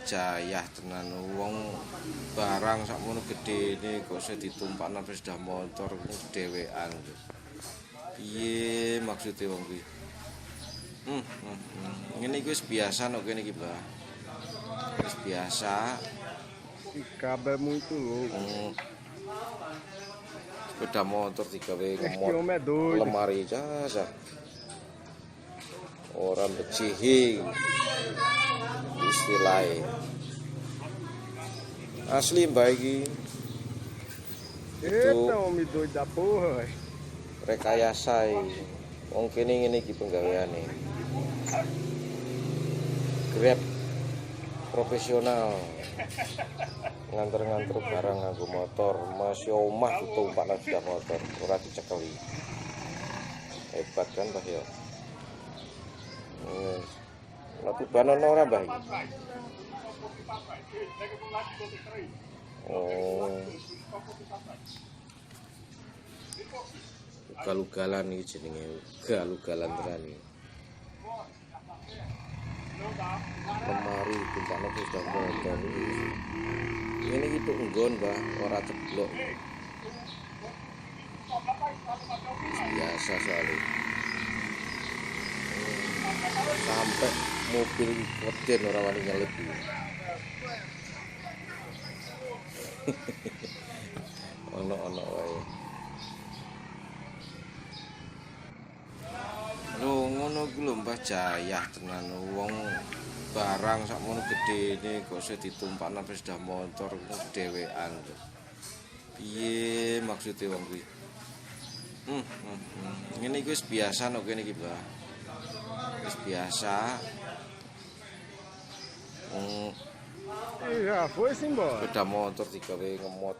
Jayah tenan wong barang sakmono gedene kok iso ditumpakno sepeda motor dhewean. Piye maksude wong kuwi? Ngene iki wis biasa nek kene iki, Mbah. Wis biasa. Cabra é muito louco. Sepeda motor digawe Este ngemot homem é doido. Lemari jasa. Ora becihi istilahnya. Asli mbah iki. Eita, homem doido da porra, velho. Rekayasa iki. Wong kene ngene iki penggaweane. Grab profesional. Nganter-nganter barang nganggo motor, masih omah ditumpak nang sepeda motor, ora dicekeli. Hebat kan, Mbah ya? Wes. Lah tuban ono ora, Mbah iki? Oh. Ugal-ugalan iki jenenge, ugal-ugalan tenan iki. Lemari tumpakno sepeda motor iki. Ngene iki tuk nggon, Mbah, ora ceblok. Biasa soalnya. Sampai mobil iki weden ora wani nyelip iki. Ono-ono wae. Lho ngono ku lho Mbah, jayah tenan wong barang sakmono gedene kok iso ditumpakno sepeda motor dhewean. Piye maksude wong kuwi? Ngene iki wis biasa nek kene iki, Mbah. Wis biasa. Já foi-se embora. Sepeda motor digawe ngemot